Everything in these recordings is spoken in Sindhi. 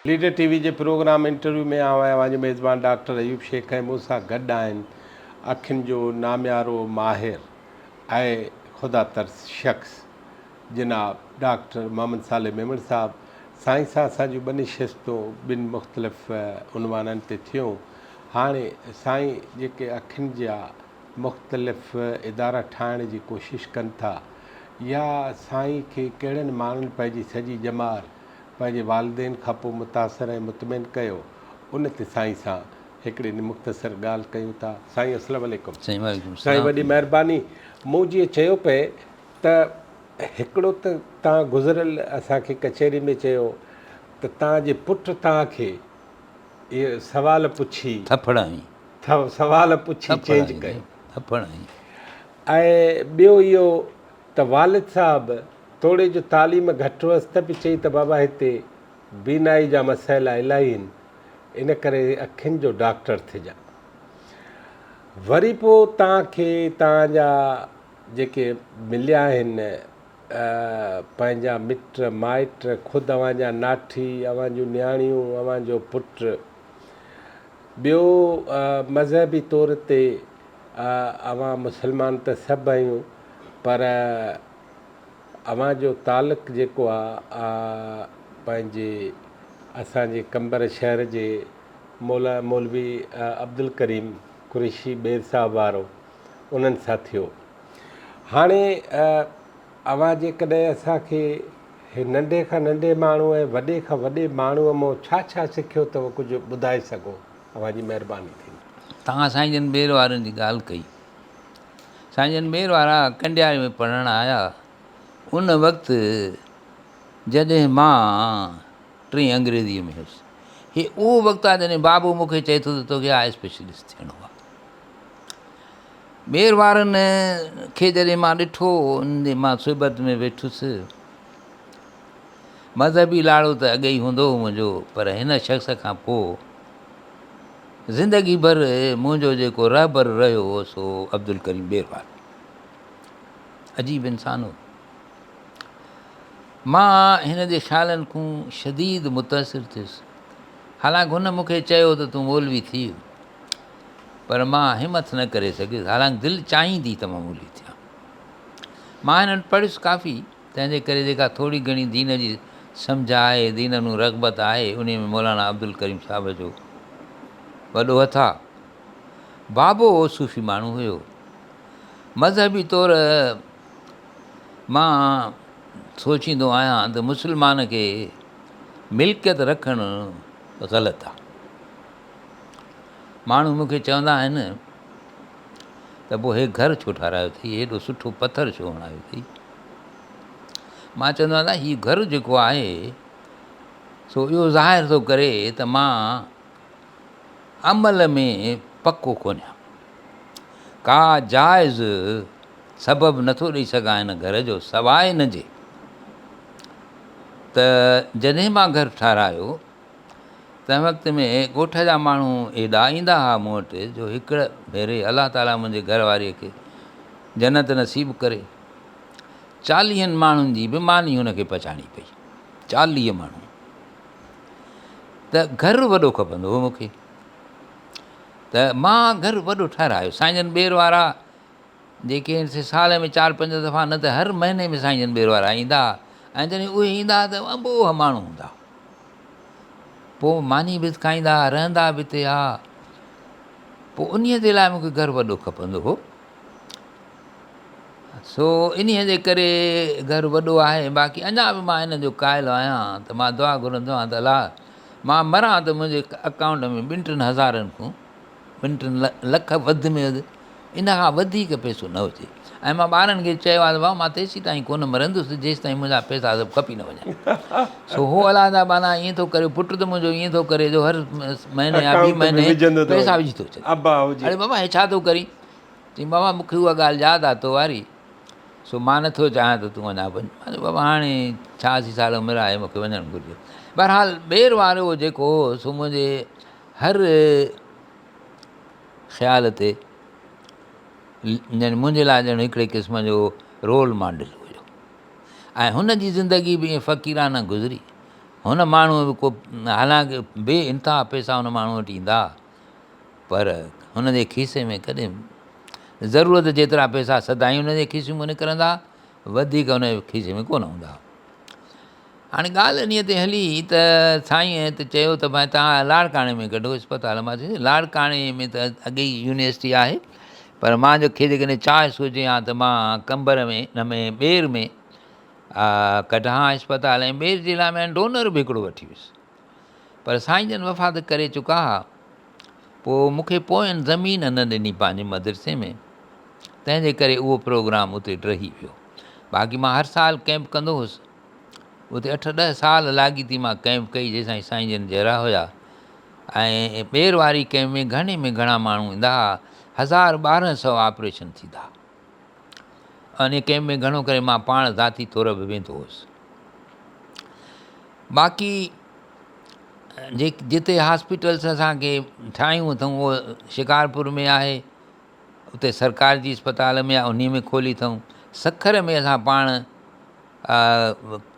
ليڊر ٽي وي جي پروگرام انٽرويو ۾ آئون آهيان اوهان جو ميزبان ڊاڪٽر ايوب شيخ ۽ مون سان گڏ آهن اکين جو ناميارو ماهر ۽ خدا ترس شخص جناب ڊاڪٽر محمد صالح ميمڻ صاحب. سائين سان اسان جون ٻه نشستون ٻن مختلف عنوانن تي ٿيون. هاڻي سائين جيڪي اکين جا مختلف ادارا ٺاهڻ جي ڪوشش ڪن ٿا يا سائين کي ڪهڙن ماڻهن پنهنجي سڄي ڄمار پنهنجي والدين کان پوء متاثر ۽ مطمئن ڪيو، ان تي سائين سان هڪڙي مختصر ڳالهه ڪيون ٿا. سائين السلام عليڪم. سائين وعليڪم سائين السلام. وڏي مهرباني. مون جيئن چيو پئي ته هڪڙو ته تان گذريل اسان کي ڪچهري ۾ چيو ته تان جي پٽ تان کي اهي سوال پڇي ٿڦڙ هنئي. سوال پڇي ٿڦڙ چينج هنئي ڪيو. ٿڦڙ هنئي. ۽ ٻيو اهو ته والد صاحب توڙي جو تعليم گهٽ هئس ته به چئي ته بابا هتي بينائي جا مسئلا الاهي هن ان ڪري اکين جو ڊاڪٽر ٿجان. وري پوء توهان کي توهان جا جيڪي مليا آهن پنهنجا مٽ مائٽ خود اوهان جا ناٺي اوهان جون نياڻيون اوهان جو پٽ ٻيو مذهبي طور تي اوهان مسلمان ته سڀ آهيون پر اوهان جو تعلق جيڪو آ پنهنجي اسان جي قمبر شهر جي مولا مولوي عبدالڪريم قريشي ٻير صاحب وارو انهن سان ٿيو. هاڻي اوهان جيڪڏهن اسان کي ننڍي کان ننڍي ماڻهو ۽ وڏي کان وڏي ماڻهوء مان ڇا ڇا سکيو اٿو ڪجهه ٻڌائي سگهو اوهان جي مهرباني ٿيندي. توهان سائين جن ٻير وارن جي ڳالهه ڪئي. سائين جن ٻير وارا ڪنڊياري ۾ پڙهڻ آيا. ان وقت جڏهن مان ٽين انگريزيء ۾ هيس. هي اهو وقت آهي جڏهن بابو مون کي چئي ٿو ته توکي آء اسپيشلسٽ ٿيڻو آهي. ٻير وارن کي جڏهن مان ڏٺو، انهن جي مان صحبت ۾ ويٺس. مذهبي لاڙو ته اڳي ئي هوندو هو منهنجو، پر هن شخص کان پوء زندگي ڀر منهنجو جيڪو رهبر رهيو هو سو عبدالڪريم ٻير وارو. عجيب انسان هو. مان هن جي خيالن کان شديد متاثر ٿيس. حالانڪ هن مون کي چيو ته تون مولوي ٿيء، پر مان همٿ نه ڪري سگهيس. حالانڪ دل چاهيندي ته مان مولوي ٿيان. مان هن وٽ پڙهيس ڪافي، تنهن جي ڪري جيڪا ٿوري گهڻي دين جي سمجهه آهي، دين نون رغبت آهي، انهيء ۾ مولانا عبدالڪريم صاحب جو وڏو هٿ آ. بابو صوفي ماڻهو هيو. مذهبي طور مان سوچيندو آهيان ته مسلمان کي ملڪيت رکڻ غلط آ. ماڻهو مون کي چوندا آهن ته پوء هي گهر ڇو ٺارايو اٿئي، هيڏو سٺو پٿر ڇو هڻايو اٿئي؟ مان چوندو آهيان ته هي گهر جيڪو آهي سو اهو ظاهر ٿو ڪري ته مان عمل ۾ پڪو ڪونهيان. ڪا جائز سبب نٿو ڏئي سگهان هن گهر جو سواء ان جي ته جڏهن مان گهر ٺارايو تنهن وقت ۾ ڳوٺ جا ماڻهو ايڏا ايندا ها مون وٽ جو هڪ ڀيري الله تعاليٰ منهنجي گهر واريء کي جنت نصيب ڪري چاليهن ماڻهن جي به ماني هن کي پچائڻي پئي. 40 ماڻهو ته گهر وڏو کپندو هو مون کي ته مان گهر وڏو ٺهرايو. سائين جن ٻير وارا جيڪي آهن سي سال ۾ چار پنج دفعا نه ته هر مهيني ۾ سائين جن ٻير وارا ايندا ها ۽ جڏهن اهي ايندا ها ته انبوهه ماڻهو هوندا ها. پوء ماني به کائيندا ها، رهندا به اتي ها. پوء انهيء جي لاء مون کي گهر وڏو کپندو هو. سو انهيء جي ڪري گهر وڏو آهي، باقي اڃا به مان ان جو قائل آهيان ته مان دعا گهرندو آهيان ته الله مان مران ته منهنجي اڪائونٽ ۾ ٻن ٽن هزارن کان ٻن ٽن لک وڌ ۾ وڌ ان کان وڌيڪ پئسو نه هجي ۽ مان ٻارن کي چيو آهي ته بابا مان تيسيتائين ڪونه مرندس جيستائين منهنجا پئسا سڀ کپي نه وڃن. سو هو الله جا ٻانها ائين ٿو ڪري پٽ ته منهنجو ائين ٿو ڪري جو هر مهيني يا ٻي مهيني پئسا وجهي ٿو ڇڏي. اڙي بابا هي ڇا ٿو ڪرين؟ چيائين بابا مون کي اها ڳالهه ياد آ تو واري سو مان نٿو چاهيان ته تون اڃا وڃ. مان چيو بابا هاڻي 86 سال عمر آهي مون کي وڃڻ گهرجي. بهرحال ٻير وارو جيڪو هو سو منهنجي هر خيال تي يعني منهنجي لاء ڄڻ هڪڙي قسم جو رول ماڊل هيو ۽ هن جي زندگي به ائين فقيرانه گذري. هن ماڻهوء به ڪو حالانڪ بي انتها پئسا هن ماڻهوء وٽ ايندا پر هن جي کيسي ۾ ڪڏهن ضرورت جيترا پئسا سدائين هن جي کيسي مان نڪرندا، وڌيڪ هن جي کيسي ۾ ڪونه هوندا. هاڻي ڳالهه انهيء تي هلي ته سائينء ته چيو ته ڀائي توهان لاڙڪاڻي ۾ ڪڍو اسپتال. مان چيس لاڙڪاڻي ۾ ته اڳي ئي يونيورسٽي آهي پر مان جو کي جيڪڏهن چوائس هجي ها ته مان قمبر ۾ نه ۾ ٻير ۾ ڪڍان ها اسپتال ۽ ٻير جي لاء مان ڊونر به هڪڙو وٺي ويس پر سائين جن وفات ڪري چڪا ها. پوء مون کي پوئين زمين نه ڏني پنهنجي مدرسي ۾ تنهن جي ڪري اهو پروگرام اتي ڊهي ويو. باقي مان هر سال ڪئمپ ڪندو هوس. اتي اٺ ڏهه سال لاڳيتي مان ڪئمپ ڪئي جيسين سائين جن جيئرا هيا ۽ ٻير واري ڪئمپ ۾ گهڻي ۾ گهڻا ماڻهو ايندا هئا 1200 آپريشن ٿيندا هئا. انهي ڪئمپ ۾ گهڻو ڪري مان پاڻ ذاتي طور به ويندو هوس. باقي جتي هاسپيٽلس اسان کي ٺاهيون اٿئون اهو شڪارپور ۾ آهي اتي سرڪار جي اسپتال ۾ آهي انهي ۾ کولي اٿئون. سکر ۾ اسان پاڻ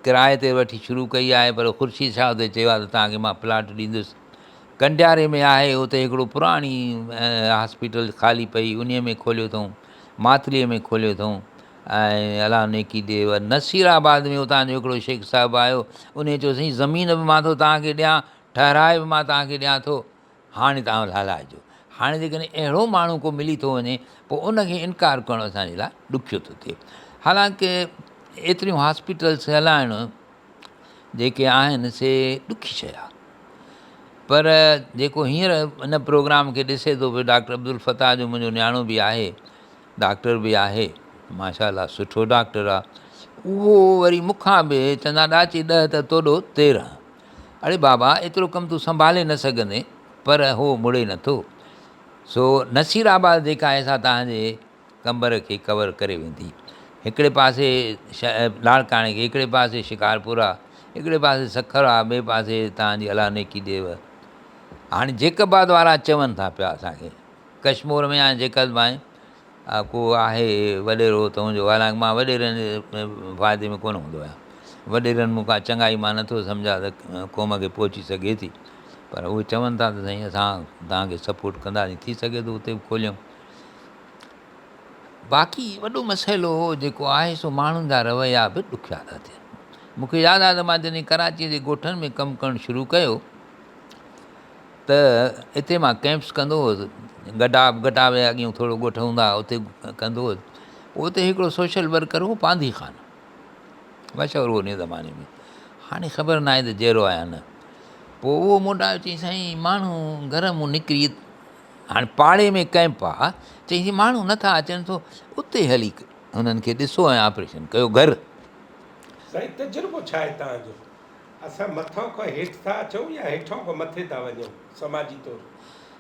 ڪرائي تي وٺي شروع ڪئي آهي پر خورشيد شاهه اتي چيو آهي ته توهان کي مان پلاٽ ڏيندس. ڪنڊياري ۾ آهي اتي هڪڙو پراڻي هاسپيٽل خالي پئي انهي ۾ کوليو اٿئون. ماتليء ۾ کوليو اٿئون ۽ الله نيڪي ڏي. نصير آباد ۾ اتان جو هڪڙو شيخ صاحب آيو انهي چيو سائين زمين به مان ٿو توهان کي ڏيان ٺهرائي به مان توهان کي ڏيان ٿو هاڻي توهان هلائجو. هاڻي جيڪڏهن اهڙو ماڻهو ڪو ملي ٿو وڃي پوء ان کي انڪار ڪرڻ اسان جي لاء ڏکيو ٿو ٿئي. حالانڪ ايتريون هاسپيٽلس هلائڻ جيڪي آهن سي ڏکي شيء آهي. پر جيڪو هينئر ان پروگرام کي ڏسي ٿو پيو ڊاڪٽر عبدالفتاح جو منهنجو نياڻو به آهي ڊاڪٽر به آهي ماشاء الله سٺو ڊاڪٽر آهي اهو وري مون کان به چوندا ڏاچي ڏهه ته توڏو تيرهن. اڙي بابا ايترو ڪم تون سنڀالي نه سگهندين پر هو مڙي نه ٿو. سو نصير آباد جيڪا آهي سا توهان جي قمبر کي ڪور ڪري ويندي. هڪڙي پاسي لاڙڪاڻي کي، هڪڙي پاسي شڪارپور آ، هڪڙي پاسي سکر آ، ٻئي پاسي توهان جي الله نيڪي ڏيو. هاڻي جيڪب آباد وارا چون ٿا پيا اسان کي ڪشمور ۾ آهي جيڪب آهي ڪو آهي وڏيرو تنهنجو حالانڪ مان وڏيرن جي فائدي ۾ ڪونه هوندو آهيان وڏيرن مون ڪا چڱائي مان نٿو سمجهان ته قوم کي پهچي سگهي ٿي پر اهي چون ٿا ته سائين اسان توهان کي سپورٽ ڪنداسين ٿي سگهي ٿو اتي به کوليون باقي وڏو مسئلو جيڪو آهي سو ماڻهن جا رويا به ڏکيا ٿا ٿين مون کي ياد آهي ته مان جڏهن ڪراچيء جي ڳوٺن ۾ ڪم ڪرڻ شروع ڪيو ته اتي مان ڪئمپس ڪندو هوس، گڊاب، گڊاب جي اڳيون ٿورو ڳوٺ هوندا هئا اتي ڪندو هوس. پوء اتي هڪڙو سوشل ورڪر هو پانڌي خان، مشهور هو انهيء زماني ۾، هاڻي خبر ناهي ته جيئرو آهي يا نه. پوء اهو مون وٽ آيو چيائين سائين ماڻهو گهر مون نڪري هاڻي پاڙي ۾ ڪئمپ آ، چيائين سائين ماڻهو نٿا اچن سو اتي هلي هنن کي ڏسو ۽ آپريشن ڪيو گهر. سائين تجربو ڇا آهي توهان جو؟ اسان مٿان کان هيٺ ٿا اچون يا هيٺان کان مٿي ٿا وڃون سماجي طور؟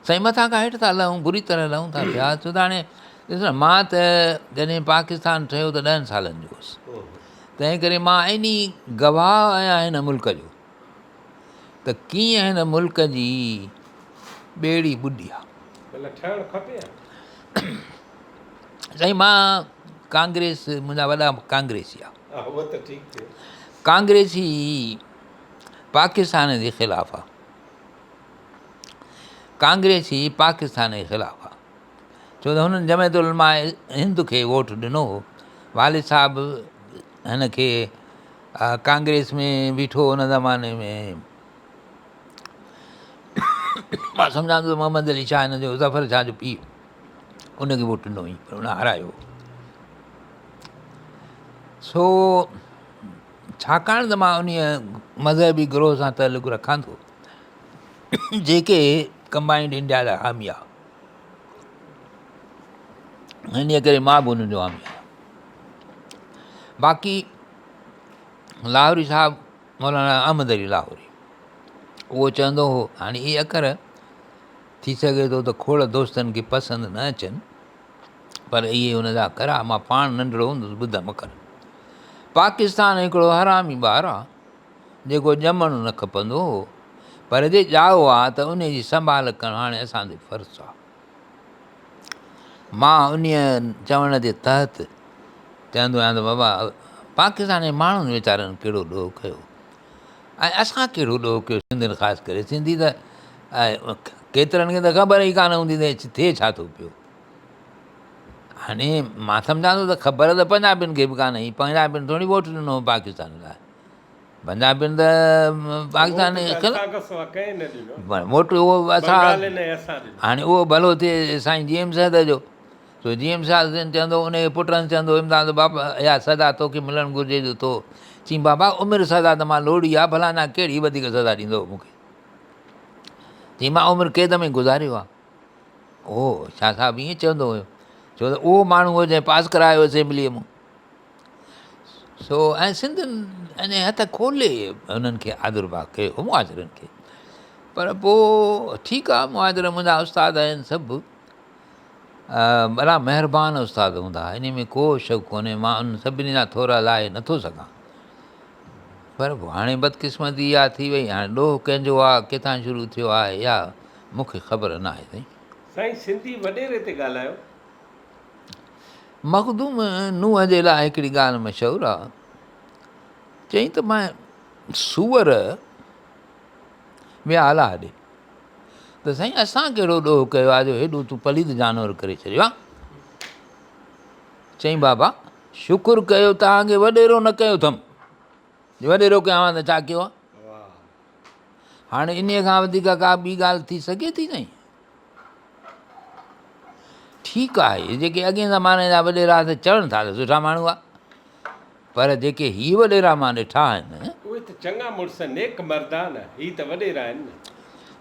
سائين مٿان کان هيٺ ٿا لهون بري طرح لهون ٿا پيا ڇو ته هاڻي ڏس نه مان ته جڏهن پاڪستان ٺهيو ته ڏهن سالن جو هوس تنهن ڪري مان عيني گواهه آهيان هن ملڪ جو ته ڪيئن هن ملڪ جي ٻيڙي ٻڏي آ. مطلب ٺهڻ کپي ها. سائين مان ڪانگريس منهنجا وڏا ڪانگريسي آ. اهو ته ٺيڪ ٿيو. ڪانگريسي پاڪستان جي خلاف آ. ڪانگريسي پاڪستان جي خلاف آ. ڇو ته هنن جمعيت العلماء هند کي ووٽ ڏنو هو. والد صاحب هن کي ڪانگريس ۾ بيٺو ان زماني ۾. مان سمجهان ٿو ته محمد علي شاهه هن جو ظفر شاهه جو پيء ان کي ووٽ ڏنو هئي پر ان هارايو. سو ڇاڪاڻ ته مان انهيء مذهبي گروهه سان تعلق رکان ٿو جيڪي ڪمبائنڊ انڊيا جا حامي آ انهيء ڪري مان به انهن جو حامي آهيان باقي لاهوري صاحب مولانا احمد علي لاهوري اهو چوندو هو هاڻي اهي اکر ٿي سگهي ٿو ته کوڙ دوستن کي پسند نه اچن پر اهي هن جا کرا مان پاڻ ننڍڙو هوندس ٻڌم اکر پاڪستان هڪڙو حرامي ٻار آ جيڪو ڄمڻ نه کپندو هو پر جي ڄائو آ ته ان جي سنڀال ڪرڻ هاڻي اسان تي فرض آ مان انهيء چوڻ جي تحت چوندو آهيان ته بابا پاڪستان جي ماڻهن ويچارن ڪهڙو ڏوهه ڪيو. ۽ اسان ڪهڙو ڏوهه ڪيو سنڌين خاص ڪري سنڌي ته ڪيترن کي ته خبر ئي ڪانه هوندي ته ٿئي ڇا ٿو پيو. هاڻي مان سمجهان ٿو ته خبر ته پنجابين کي به ڪانه هئي، پنجابين ٿوري ووٽ ڏنو هو پاڪستان لاء. پنجابين ته پاڪستان ووٽ اهو اسان هاڻي اهو ڀلو ٿئي سائين جي ايم سيد جو سو جي ايم سيد چوندو ان کي پٽن چوندو امداد بابا اها سزا توکي ملڻ گهرجي جو تو چين بابا عمر سزا ته مان لوڙي آ ڀلا اڃا ڪهڙي وڌيڪ سزا ڏيندو مون کي چين مان عمر قيد ۾ گذاريو آ اهو شاهه صاحب ائين چوندو هيو ڇو ته اهو ماڻهو هو جنهن پاس ڪرايو اسيمبليء مان سو ۽ سنڌين ۽ هٿ کولي انهن کي آدرڀاء ڪيو مهاجرن کي پر پوء ٺيڪ آهي مهاجر منهنجا استاد آهن سڀ وڏا مهربان استاد هوندا ان ۾ ڪو شڪ ڪونهي مان انهن سڀني جا ٿورا لاهي نٿو سگهان پر هاڻي بدقسمتي اها ٿي وئي هاڻي ڏوهه ڪنهن جو آهي ڪٿان شروع ٿيو آهي اها مون کي خبر ناهي سائين. سائين سنڌي وڏيري تي ڳالهايو. مخدوم نوح جي لاء هڪڙي ڳالهه مشهور آ. چيائين ته مان سوئر ويا الله ڏي ته سائين اسان ڪهڙو ڏوهه ڪيو آ جو هيڏو تون پليد جانور ڪري ڇڏيو آ. چيائين بابا شڪر ڪيو توهان کي وڏيرو نه ڪيو اٿم. جي وڏيرو ڪيان ها ته ڇا ڪيو ها؟ هاڻي انهيء کان وڌيڪ ڪا ٻي ڳالهه ٿي سگهي ٿي سائين؟ ٺيڪ آهي جيڪي اڳئين زماني جا وڏيرا ته چون ٿا ته سٺا ماڻهو هئا پر جيڪي هي وڏيرا مان ڏٺا آهن اهي ته چڱا مڙس نيڪ مرد آ نه هي ته وڏيرا آهن نه.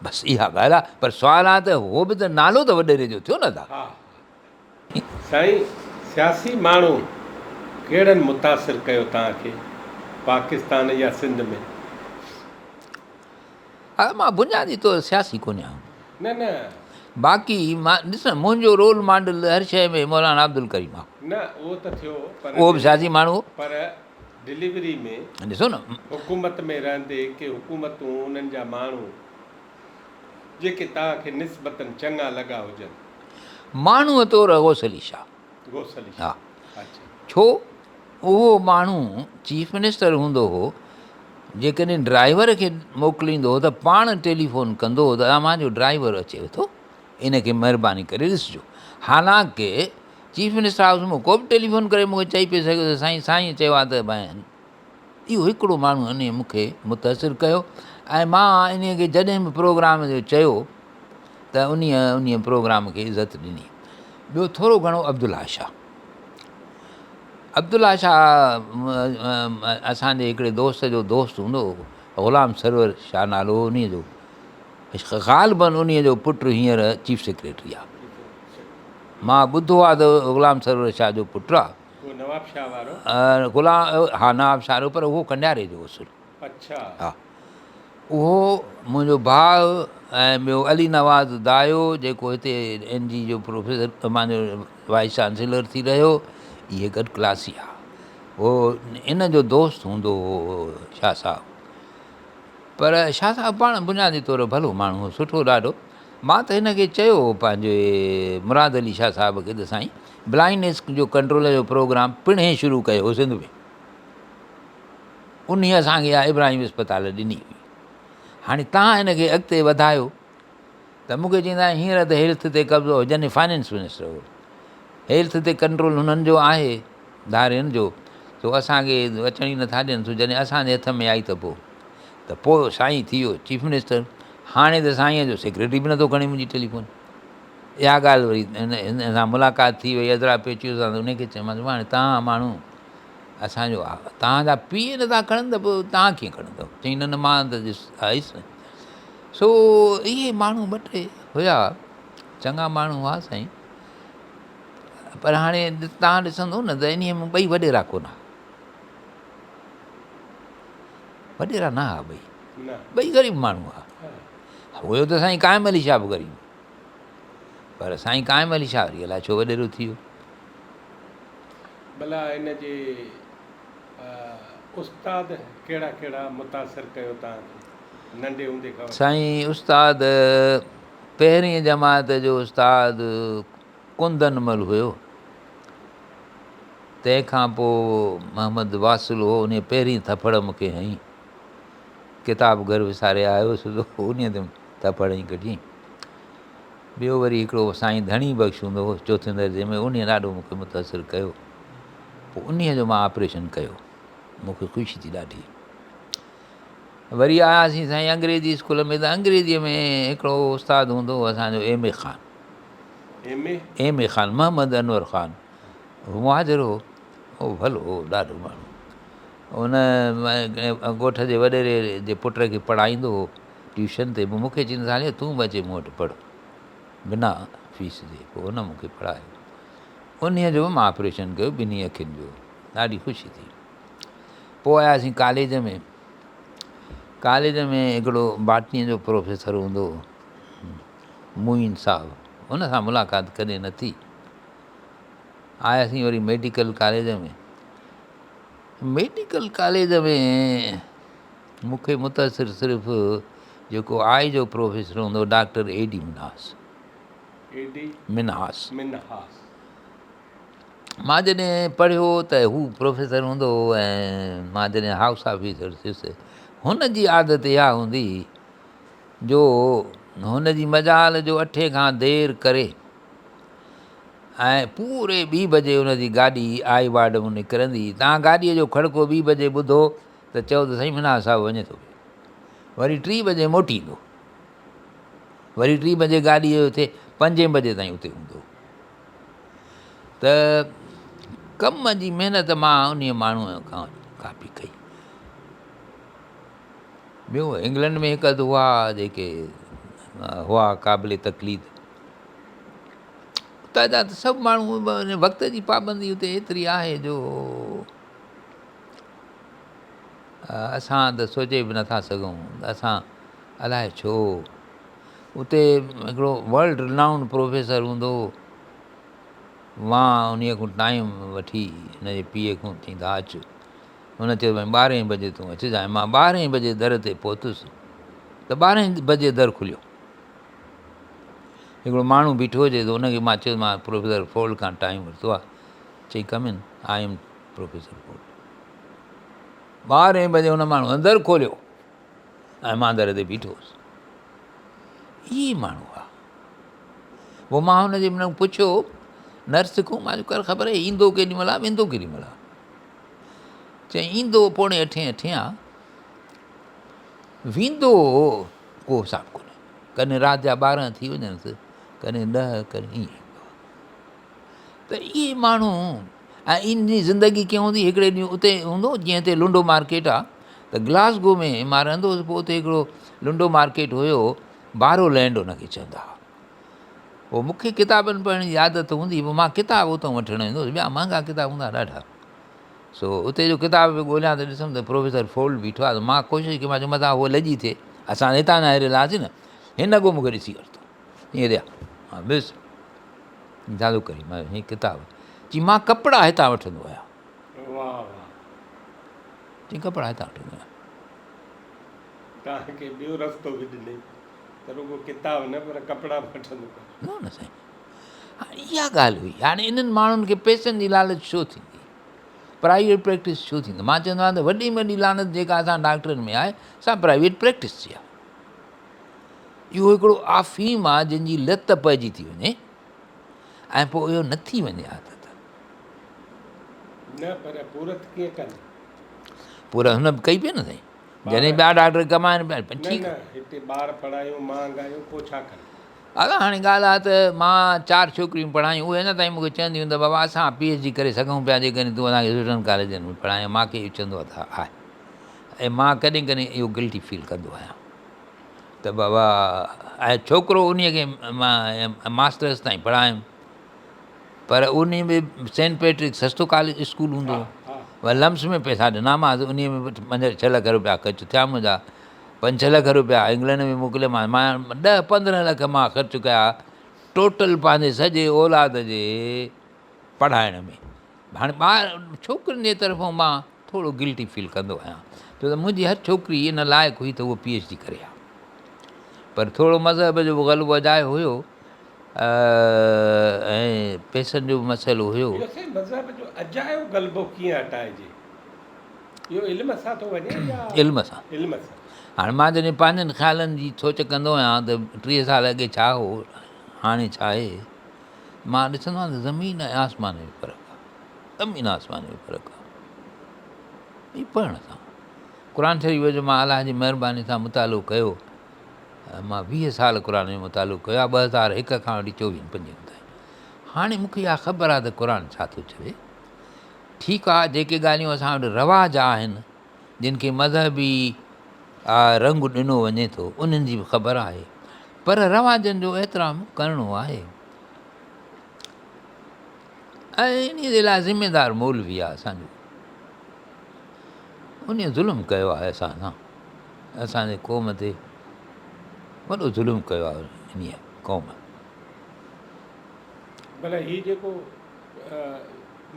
بس اها ڳالهه آهي پر سوال آهي ته هو به ته نالو ته وڏيري جو ٿيو نه ٿا. ها سائين سياسي ماڻهو ڪهڙن متاثر ڪيو توهان کي پاڪستان يا سنڌ ۾؟ ها مان بنيادي طور سياسي ڪونه آهيان. نه نه. باقي مان ڏس نه منهنجو رول ماڊل هر شيء ۾ مولانا عبدالڪريم آهي. نه اهو ته ٿيو پر اهو به سياسي ماڻهو هو. پر ڊليوري ۾ ڏسو نه. حڪومت ۾ رهندي ڪي حڪومتون انهن جا ماڻهو جيڪي توهان کي نسبتاً چڱا لڳا هجن. ماڻهوء طور غوث علي شاهه. غوث علي شاهه اڇا. ڇو اهو ماڻهو چيف منسٽر هوندو هو، جيڪڏهن ڊرائيور کي موڪليندو هو ته پاڻ ٽيليفون ڪندو هو ته اوهان جو ڊرائيور اچيو ٿو ان کي مهرباني ڪري ڏسجو. حالانڪه چيف منسٽر هائوس مان ڪو به ٽيليفون ڪري مون کي چئي پئي سگهيو ته سائين سائينء چيو آهي ته اهو هڪڙو ماڻهو انهيء مون کي متاثر ڪيو ۽ مان انهيء کي جڏهن به پروگرام جو چيو ته انهيء انهيء پروگرام کي عزت ڏني. ٻيو ٿورو گهڻو عبدالله شاهه. عبدالله شاهه اسان جي هڪڙي دوست جو دوست هوندو هو، غلام سرور شاهه نالو هو انهيء جو. غالباً انهيء جو پٽ هينئر چيف سيڪريٽري آهي. مان ٻڌو آهي ته غلام سرور شاهه جو پٽ آهي. اهو نواب شاهه وارو؟ غلام ها نواب شاهه وارو پر اهو ڪنڊياري جو اصل. اڇا. ها اهو منهنجو ڀاء ۽ ٻيو علي نواز دايو جيڪو هتي اين جي جو پروفيسر پنهنجو وائيس چانسيلر ٿي رهيو اهي گڏ ڪلاسي ها. هو ان جو دوست هوندو هو شاهه صاحب. پر شاهه صاحب پاڻ بنيادي طور ڀلو ماڻهو هو سٺو ڏاڍو. مان ته هن کي چيو هو پنهنجي مراد علي شاهه صاحب کي ته سائين بلائنڊنيس جو ڪنٽرول جو پروگرام پڻهين شروع ڪيو هو سنڌ ۾. انهي اسان کي اها ابراهيم اسپتال ڏني هئي. هاڻي توهان ان کي اڳتي وڌايو ته مون کي چئيندا هينئر ته هيلٿ تي قبضو هو جڏهن فائننس منسٽر هو. هيلٿ تي ڪنٽرول هنن جو آهي ڌارين جو سو اسان کي اچڻ ئي نٿا ڏين سو جڏهن اسان جي هٿ ۾ آئي ته پوء ته پوء سائين ٿي ويو چيف منسٽر هاڻي ته سائينء جو سيڪريٽري به نٿو کڻي منهنجي ٽيليفون. اها ڳالهه وري هن سان ملاقات ٿي وئي عذرا پيچوهي سان ته ان کي چيومانس هاڻي توهان ماڻهو اسان جو توهان جا پيء نٿا کڻن ته پوء توهان ڪيئن کڻندؤ؟ چيائين نه نه مان ته ڏس آيس. سو اهي ماڻهو ٻه ٽي هيا چڱا ماڻهو هئا سائين پر هاڻي توهان ڏسندو نه ته انهيء ۾ ٻئي وڏيرا ڪونه هئا. وڏيرا نه هئا ٻئي ٻئي غريب ماڻهو هئا. هيو ته سائين قائم علي شاهه به غريب پر سائين قائم علي شاهه وري الائي ڇو وڏيرو ٿي ويو. ڀلا هن جي استاد ڪهڙا ڪهڙا متاثر ڪيو توهان کي ننڍي هوندي کان وٺي؟ سائين استاد پهرين جماعت جو استاد ڪندن مل هيو تنهن کان پوء محمد واصل هو انهي پهرين ٿڦڙ مون کي هنئي. ڪتاب گهر وساري آيو هوس ته انهيء تي ٿڦڙ هنئي ڪڍيائين. ٻيو وري هڪڙو سائين ڌڻي بخش هوندو هو چوٿين درجي ۾ انهيء ڏاڍو مون کي متاثر ڪيو. پوء انهيء جو مان آپريشن ڪيو. مون کي خوشي ٿي ڏاڍي. وري آياسين سائين انگريزي اسڪول ۾ ته انگريزيء ۾ هڪڙو استاد هوندو هو اسان جو M A Khan. M A? M A Khan, Muhammad Anwar Khan. هو مهاجر هو. هو ڀلو هو ڏاڍو ماڻهو. ان ڳوٺ جي وڏيري جي پٽ کي پڙهائيندو هو ٽيوشن تي. پوء مون کي چيائين ساليا تون به اچي مون وٽ پڙهه بنا فيس جي. پوء ان مون کي پڙهايو. انهيء جو به مان آپريشن ڪيو ٻنهي اکين جو. ڏاڍي خوشي ٿي. پوء آياسين ڪاليج ۾. ڪاليج ۾ هڪڙو باٽنيء جو پروفيسر هوندو هو معين صاحب. ان سان ملاقات ڪڏهن نه ٿي. آياسين وري ميڊيڪل ڪاليج ۾. ميڊيڪل ڪاليج ۾ مون کي متاثر صرف جيڪو آء جو پروفيسر هوندو هو doctor A D Minhas. A D Minhas. Minhas. مان جڏهن پڙهيو ته هو پروفيسر هوندو هو ۽ مان جڏهن هائوس آفيسر ٿيس هن جي عادت اها هوندي هئي جو هن جي مجال جو اٺين کان دير ڪري ۽ پوري ٻي بجي ان جي گاڏي آئي وارڊ مان نڪرندي تان گاڏيء جو کڙڪو ٻي بجي ٻڌو ته چئو ته سائين منهاس صاحب وڃي ٿو پيو وري ٽي بجي موٽي ايندو وري ٽي بجي گاڏي اتي پنجين بجي تائين اتي هوندو ته ڪم جي محنت مان انهيء ماڻهوء کان ڪاپي ڪئي. ٻيو انگلنڊ ۾ هڪ اڌ هئا جيڪي هئا قابل تقليد. اتان جا ته سڀ ماڻهو وقت جي پابندي اتي ايتري آهي جو اسان ته سوچي به نٿا سگهون ته اسان الائي ڇو اتي هڪڙو ورلڊ رنائونڊ پروفيسر هوندو هو مان انهيء کان ٽائيم وٺي هن جي پيء کان چئين ته اچ هن چيو ڀائي ٻارهين بجي تون اچجانء مان ٻارهين بجي در تي پهتس ته ٻارهين بجي در کليو هڪڙو ماڻهو بيٺو هجي ته ان کي مان چيو مان پروفيسر فولڊ کان ٽائيم ورتو آهي چئي come in I am professor Fuld ٻارهين بجي هن ماڻهو اندر کوليو ۽ مان در تي بيٺو هوس. اهي ماڻهو هئا. پوء مان هن جي من پڇيو نرس کان مان چيو ڪر خبر ايندو ڪيڏي مهل آ ويندو ڪيڏي مهل آ؟ چيائين ايندو پوڻي اٺين اٺين آ ويندو ڪو حساب ڪونهي ڪڏهن رات جا ٻارهن ٿي وڃنس ڪڏهن ڏهه ڪڏهن ائين ته اهي ماڻهو ۽ ان جي زندگي ڪيئن هوندي هڪڙي ڏينهن اتي هوندو جيئن هتي لنڊو مارڪيٽ آ ته گلاسگو ۾ مان رهندو هوس پوء اتي هڪڙو لنڊو مارڪيٽ هيو بارو لينڊ ان کي چوندا هئا پوء مون کي ڪتابن پڙهڻ جي عادت هوندي پوء مان ڪتاب اتان وٺڻ ويندو هوس ٻيا مهانگا ڪتاب هوندا ڏاڍا سو اتي جو ڪتاب پيو ڳوليان ته ڏسم ته پروفيسر فولڊ بيٺو آهي مان ڪوشش ڪئي مان چيو متان هو لڄي ٿئي اسان هتان نه هريل هئاسين نه هن اڳو مون کي ڏسي ورتو ائين رهيا ها بس ڇا ٿو ڪرين مان هي ڪتاب چي مان ڪپڙا هتان وٺندو آهيان واهه واهه چي ڪپڙا هتان وٺندو آهيان توهان کي ٻيو رستو به ڏني ته رڳو ڪتاب نه پر ڪپڙا به وٺندو ڪر نه نه سائين هاڻي اها ڳالهه هئي هاڻي انهن ماڻهن کي پئسن جي لالچ ڇو ٿيندي پرائيويٽ پريڪٽس ڇو ٿيندي مان چوندو آهيان ته وڏي ۾ وڏي لعنت جيڪا اسان ڊاڪٽرن ۾ آهي سا پرائيويٽ پريڪٽس جي آهي اهو هڪڙو آفيم آ جنهن جي لت پئجي ٿي وڃي ۽ پوء اهو نه ٿي وڃي عادت. نه پر پورت ڪيئن ڪن؟ پورت هن به ڪئي پئي نه سائين. جڏهن ٻيا ڊاڪٽر ڪمائن پيا ٺيڪ. نه نه هتي ٻار پڙهايون مهانگايون پوء ڇا ڪن؟ ادا هاڻي ڳالهه آ ته مان چار ڇوڪريون پڙهايون اهي اڃا تائين مون کي چونديون ته بابا اسان پي ايڇ ڊي ڪري سگهون پيا جيڪڏهن تون اسان کي سٺن ڪاليجن ۾ پڙهائين مان کي اهو چوندو آ ته آهي ۽ مان ڪڏهن ڪڏهن اهو گلٽي فيل ڪندو آهيان. ته بابا ۽ ڇوڪرو انهيء کي مان ماسٽرس تائين پڙهايم پر انهيء ۾ سينٽ پيٽرڪ سستو ڪاليج اسڪول هوندو هو لمس ۾ پئسا ڏنامانس انهيء ۾ به پنج ڇهه لک روپيا خرچ ٿيا منهنجا پنج ڇهه لک روپيا انگلنڊ ۾ موڪليامانس مان ڏهه پندرهن لک مان خرچ ڪيا ٽوٽل پنهنجي سڄي اولاد جي پڙهائڻ ۾ هاڻي ٻار ڇوڪرين جي طرفون مان ٿورو گلٽي فيل ڪندو آهيان ڇو ته منهنجي هر ڇوڪري ان لائق هئي ته هوء پي ايڇ ڊي ڪري ها پر ٿورو مذهب جو به غلبو اجايو هيو ۽ پئسن جو به مسئلو هيو. اهو سائين مذهب جو اجايو غلبو ڪيئن هٽائجي؟ اهو علم سان ٿو وڃي يا علم سان. علم سان. هاڻي مان جڏهن پنهنجن خيالن جي سوچ ڪندو آهيان ته 30 سال اڳي ڇا هو هاڻي ڇا آهي، مان ڏسندو آهيان ته زمين ۽ آسمان ۾ فرق آهي. زمين آسمان ۾ فرق آهي. هي پڙهڻ سان قرآن شريف جو مان الله جي مهرباني سان مطالعو ڪيو. مان 20 سال قرآن جو مطالعو ڪيو آهي 2001 کان وٺي 24 25 تائين. هاڻي مون کي اها خبر آهي ته قرآن ڇا ٿو چوي. ٺيڪ آ جيڪي ڳالهيون اسان وٽ رواج آهن جن کي مذهبي رنگ ڏنو وڃي ٿو انهن جي به خبر آهي پر رواجن جو احترام ڪرڻو آهي ۽ انهي جي لاء ذميدار مولوي آ اسان جو انهي ظلم ڪيو آهي اسان سان اسان جي قوم تي وڏو ظلم ڪيو آهي انهي قوم. ڀلا هي جيڪو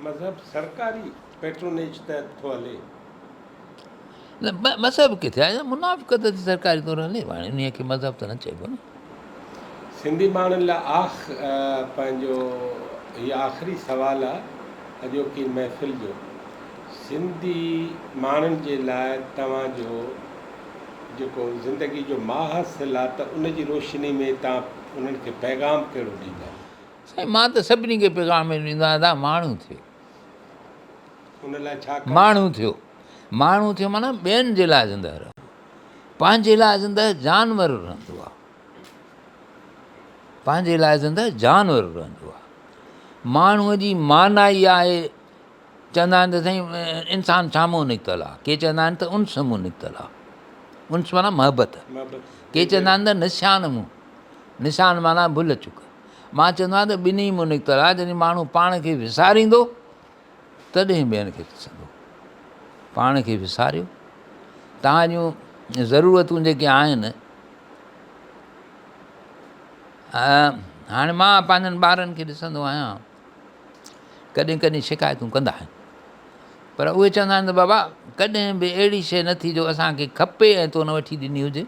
مذهب سرڪاري پيٽرونيج تحت ٿو هلي. نه مذهب ڪٿي آهي منافقت ٿي سرڪاري طور هلي هاڻي انهي کي مذهب ته نه چئبو نه. سنڌي ماڻهن لاء آخ پنهنجو هي آخري سوال آ اڄوڪي محفل جو سنڌي ماڻهن جي لاء توهان جو جيڪو زندگي جو ماحصل آ ته ان جي روشني ۾ توهان انهن کي پيغام ڪهڙو ڏيندا. سائين مان ته سڀني کي پيغام اهو ڏيندو آهيان ته ماڻهو ٿيو. ان لاء ڇا ڪن؟ ماڻهو ٿيو. ماڻهو ٿيو معنيٰ ٻين جي لاء زنده رهو. پنهنجي لاء زنده جانور رهندو آهي. پنهنجي لاء زنده جانور رهندو آهي. ماڻهوء جي معنيٰ ئي آهي چوندا آهن ته سائين انسان ڇا مون نڪتل آهي؟ ڪي چوندا آهن ته انس مون نڪتل آهي. انس معنيٰ محبت. ڪي چوندا آهن ته نشان مون. نشان معنيٰ ڀل چڪ. مان چوندو آهيان ته ٻنهي مان نڪتل آهي، جڏهن ماڻهو پاڻ کي وساريندو تڏهن ٻين کي ڏسندو. پاڻ کي وساريو، توهان جون ضرورتون جيڪي آهن، هاڻي مان پنهنجن ٻارن کي ڏسندو آهيان، ڪڏهن ڪڏهن شڪايتون ڪندا آهن، پر اهي چوندا آهن ته بابا ڪڏهن به اهڙي شيء نه ٿي جو اسان کي کپي ۽ تو نه وٺي ڏني هجي.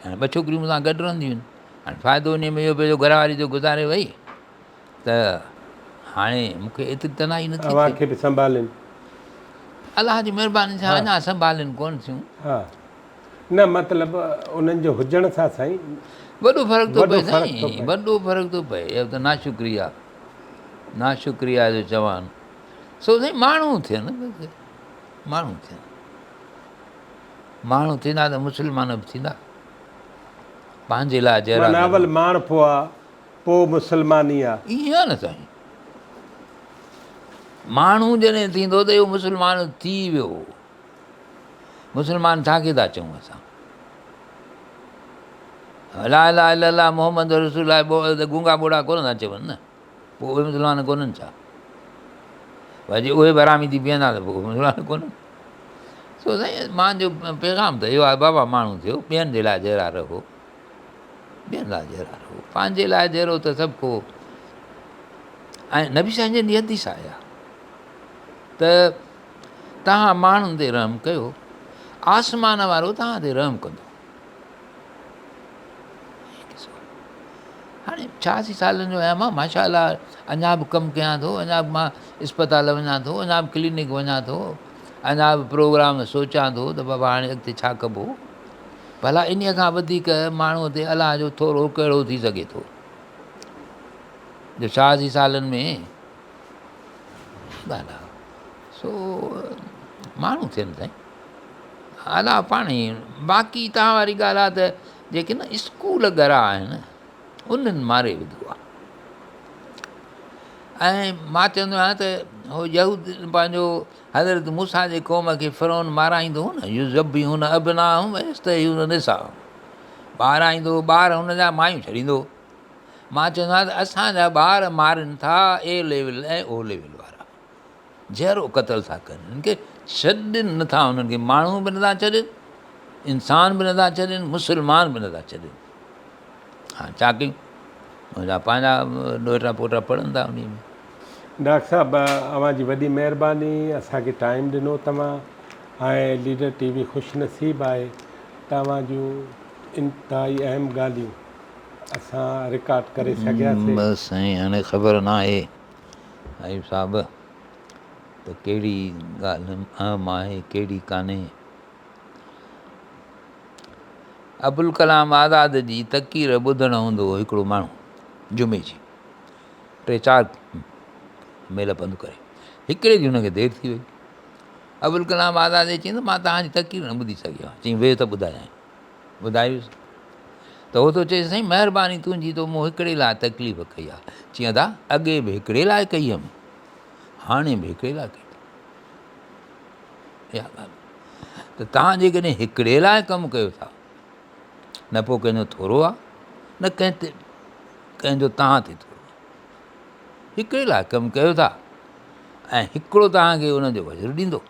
هاڻي ٻه ڇوڪريون مون سان گڏ رهنديون آهن. هاڻي فائدو انهيء ۾ اهو پيو جو گهر واري جو گذاري وئي ته هاڻي مون کي ايتري تنهائي نه ٿي اوهان کي به سنڀالين. الله جي مهرباني سان اڃا سنڀالين ڪونه ٿيون. ها نه مطلب انهن جي هجڻ سان سائين وڏو فرق ٿو پئي سائين وڏو فرق ٿو پئي. اهو ته ناشڪري آ ناشڪري آ جو چوان سو سائين ماڻهو ٿين بس ماڻهو ٿين. ماڻهو ٿيندا ته مسلمان به ٿيندا. پنهنجي لاء جهڙا معنيٰ اول ماڻهپو آ، پوء مسلماني آ. ائين آ نه سائين. ماڻهو جڏهن ٿيندو ته اهو مسلمان ٿي ويو. مسلمان ڇا کي ٿا چئون اسان؟ لا اله الا الله محمد رسول الله ته گونگا ٻوڙا ڪونه ٿا چون نه. پوء اهي مسلمان ڪونهن ڇا؟ ڀائي جي اهي به حرامي ٿي بيهندا ته پوء مسلمان ڪونهن. سو سائين مانجو پيغام ته اهو آهي بابا ماڻهو ٿيو ٻين جي لاء جهڙا رهو، ٻين لاء جهڙا رهو، پنهنجي لاء جهڙو ته سڀ ڪو. ۽ نبي سائين جن جي حديث آهي ته توهان ماڻهن تي رحم ڪيو، آسمان وارو توهان تي رحم ڪندو. هاڻي 86 سالن جو آهيان مان، ماشاء الله اڃا به ڪم ڪيان ٿو، اڃا به مان اسپتال وڃان ٿو، اڃا به ڪلينڪ وڃان ٿو، اڃا به پروگرام سوچان ٿو ته بابا هاڻي اڳتي ڇا ڪبو. ڀلا انهيء کان وڌيڪ ماڻهوء تي الله جو ٿورو ڪهڙو ٿي سگهي ٿو جو 86 سالن ۾ ڳالهه آهي. سو ماڻهو ٿين سائين الله پاڻ ئي. باقي توهان واري ڳالهه آهي ته جيڪي نه اسڪول ڳرا آهن انهن ماري وڌو آهي. ۽ مان چوندو آهيان ته هو يهود پنهنجو حضرت موسيٰ جي قوم کي فرعون مارائيندو هو نه، يذبحون ابناءهم ويستحيون نساءهم، مارائيندو هو ٻار هن جا، مايون ڇڏيندو هو. مان چوندو آهيان ته اسان جا ٻار مارين ٿا اي ليول ۽ او ليول وارا، جهرو قتل ٿا ڪن، هنن کي ڇڏين نٿا، هنن کي ماڻهو به نٿا ڇڏين، انسان به نٿا ڇڏين، مسلمان به نٿا ڇڏين. هاڻ ڇا ڪيون، منهنجا پنهنجا ڏوهٽا پوٽا پڙهن ٿا انهي ۾. ڊاڪٽر صاحب اوهان جي وڏي مهرباني اسان کي ٽائيم ڏنو توهان ۽ ليڊر ٽي وي خوش نصيب آهي ته اوهان جون انتهائي اهم ڳالهيون اسان رڪارڊ ڪري سگهياسي. بس سائين هاڻي خبر ناهي. ايوب صاحب ته ڪهڙي ڳالهه اهم آهي ڪهڙي ڪانهي. ابوالڪلام آزاد جي تقرير ٻڌڻ هوندو هو هڪڙو ماڻهو جمعي جي ٽي چار ميل پنڌ ڪري هڪڙي ڏينهن هن کي دير ٿي وئي. ابوالڪلام آزاد کي چيائين ته مان توهان جي تقرير نه ٻڌي سگهيو آهيان. چيائين ويهه ته ٻڌايانء. ٻڌايس ته هو ٿو چئي سائين مهرباني تنهنجي تو مون هڪڙي لاء تڪليف ڪئي آهي. چيائين ادا اڳي به هڪڙي لاء ڪئي هيم هاڻي به هڪڙي لاء ڪئي اٿم. اها ڳالهه ته توهان جيڪڏهن هڪڙي لاء ڪم ڪيو ٿا نه پوء ڪنهن جو ٿورو آهي نه ڪنهن تي ڪنهن جو توهان تي ٿورو آهي. هڪڙي لاء ڪم ڪيو ٿا ۽ هڪڙو توهان کي ان جو اجر ڏيندو.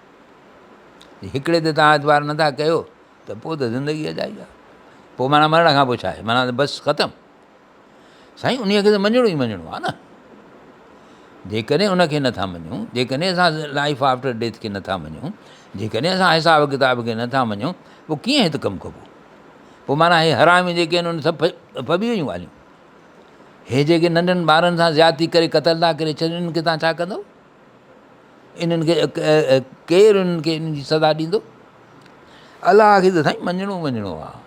جي هڪڙي تي توهان اعتبار نٿا ڪيو ته پوء ته زندگي اجائي آهي. پوء معنيٰ مرڻ کان پوء ڇا آهي؟ معنيٰ ته بس ختم. سائين انهيء کي ته مڃڻو ئي مڃڻو آهي نه. جيڪڏهن ان کي نٿا مڃون، جيڪڏهن اسان لائف آفٽر ڊيٿ کي نٿا مڃون، جيڪڏهن اسان حساب ڪتاب کي نٿا مڃون، پوء ڪيئن هت ڪم ڪبو؟ پوء معنيٰ هي حرامي جيڪي آهن ان سڀ ڦٻي ويون ڳالهيون. هي جيڪي ننڍن ٻارن سان زيادتي ڪري قتل ٿا ڪري ڇڏين انهن کي توهان ڇا ڪندؤ؟ انهن کي ڪير انهن کي انهن جي سزا ڏيندو؟ الله کي ته سائين مڃڻو مڃڻو آهي.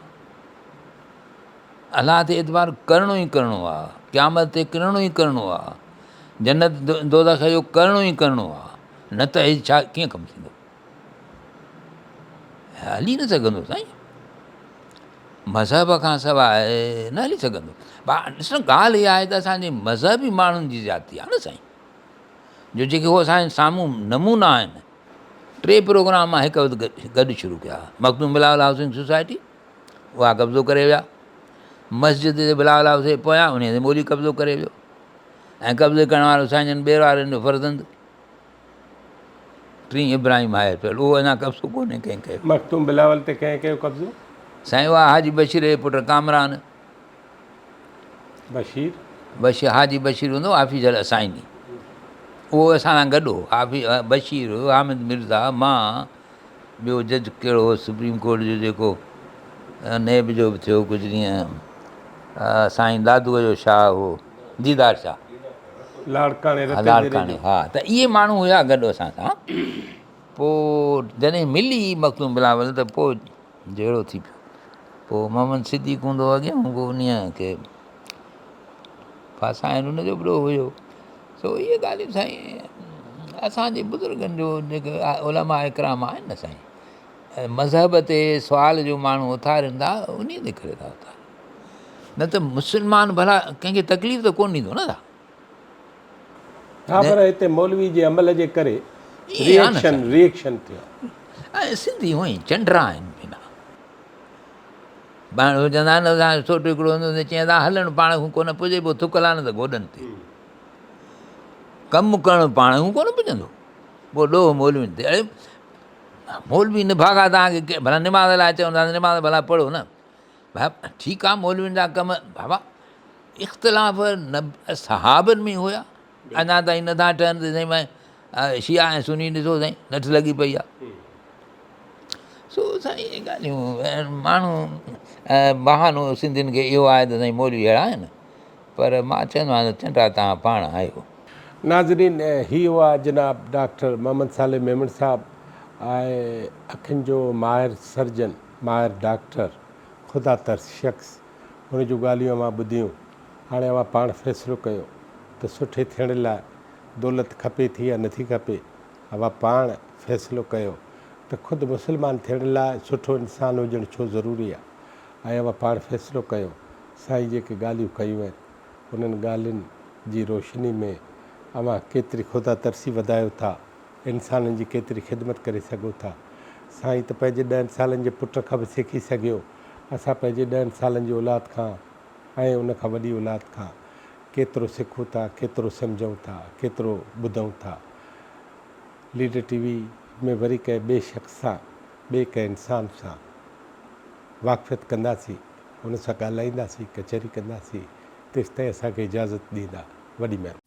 الله تي اعتبار ڪرڻو ئي ڪرڻو آهي. قيامت تي ڪرڻو ئي ڪرڻو آهي. جنت دوزخ جو ڪرڻو ئي ڪرڻو آهي. نه ته هي ڇا ڪيئن ڪم ٿيندو؟ هلي نه سگهندو سائين. مذهب کان سواء نه هلي سگهندو. ڏس نه ڳالهه اها آهي ته اسان جي مذهبي ماڻهن جي زيادتي آهي نه سائين. جو جيڪي هو اسان جي سامهون نمونا آهن. ٽي پروگرام مان هڪ وقت گڏ شروع ڪيا. مخدوم بلاول هائوسنگ سوسائٽي اها قبضو ڪري ويا. مسجد تي بلاول هائوس جي پويان انهيء تي مولوي قبضو ڪري ويو ۽ قبضي ڪرڻ وارو سائين جن ٻيروارن جو فرزند ٽين ابراهيم هائر پيل اهو اڃا قبضو ڪونهي ڪنهن ڪيو. مخدوم بلاول تي ڪنهن ڪيو قبضو؟ سائين اها حاجي بشير جي پٽ ڪامران. بشير؟ بشير حاجي بشير هوندو هو آفيسر اسائني اهو اسان سان گڏ هو بشير حامد مرزا مان ٻيو جج ڪهڙو هو سپريم ڪورٽ جو جيڪو نيب جو به ٿيو ڪجهه ڏينهن سائين دادوء جو شاهه هو ديدار شاهه لاڙڪاڻي ها لاڙڪاڻي ها ته اهي ماڻهو هيا گڏ اسان سان پوء جڏهن ملي مخدوم بلاول ته پوء جهيڙو ٿي پيو پوء محمد صديق هوندو هو اڳيان پوء انهيء کي ڦاسائڻ ان جو به ڏوهه هيو سو اهي ڳالهيون سائين اسان جي بزرگن جو جيڪي علماء اڪرام آهن نه سائين مذهب تي سوال جو ماڻهو اٿارين ٿا انهي تي ڪري ٿا اٿارين نه ته مسلمان ڀلا ڪنهن کي تڪليف ته ڪونه ڏيندو نه ٿا ها پر هتي مولوي جي عمل جي ڪري ري ايڪشن ري ايڪشن ٿيو ۽ سنڌي هونئن چنڊرا آهن بنا پاڻ چوندا آهن اسان جو سوٽ هڪڙو هوندو هو چيائين ته هلڻ پاڻ کان ڪونه پڄي پوء ٿڪ لاهڻ ته گوڏن تي ڪم ڪرڻ پاڻ کان ڪونه پڄندو پوء ڏوهه مولوين تي اڙي مولوي نڀاڳا توهان کي ڀلا نماز لاء چوندا نماز ڀلا پڙهو نه ٺيڪ آ مولوين جا ڪم بابا اختلاف صحابن ۾ هيا اڃا تائين نٿا ٺهن ته سائين شيعا ۽ سني ڏسو سائين لٺ لڳي پئي آ سو سائين اهي ڳالهيون ماڻهو بهانو سنڌين کي اهو آهي ته سائين مولوي اهڙا آهن پر مان چوندو آهيان ته چنڊا توهان پاڻ آهيو. ناظرين هي هئا جناب ڊاڪٽر محمد صالح ميمڻ صاحب ۽ اکين جو ماهر سرجن ماهر ڊاڪٽر خدا ترس شخص هن جون ڳالهيون اوهان ٻڌيون هاڻي اوهان پاڻ فيصلو ڪيو ته سٺي ٿيڻ لاء دولت کپي ٿي يا نٿي کپي اوهان پاڻ فيصلو ڪيو ته خود مسلمان ٿيڻ لاء سٺو انسان هجڻ ڇو ضروري آ ۽ اوهان پاڻ فيصلو ڪيو سائين جيڪي ڳالهيون ڪيون آهن انهن ڳالهين جي روشني ۾ اوهان ڪيتري خدا ترسي وڌايو ٿا انسانن جي ڪيتري خدمت ڪري سگهو ٿا سائين ته پنهنجي ڏهن سالن جي پٽ کان به سکي سگهيو اسان پنهنجي ڏهن سالن جي اولاد کان ۽ ان کان وڏي اولاد کان ڪيترو سکون ٿا ڪيترو سمجهون ٿا ڪيترو ٻڌون ٿا ليڊر ٽي وي ۾ وري ڪنهن ٻئي شخص سان ٻئي ڪنهن انسان سان واقفيت ڪنداسين ان سان ڳالهائينداسين ڪچهري ڪنداسين تيستائين اسان کي اجازت ڏيندا وڏي مهرباني.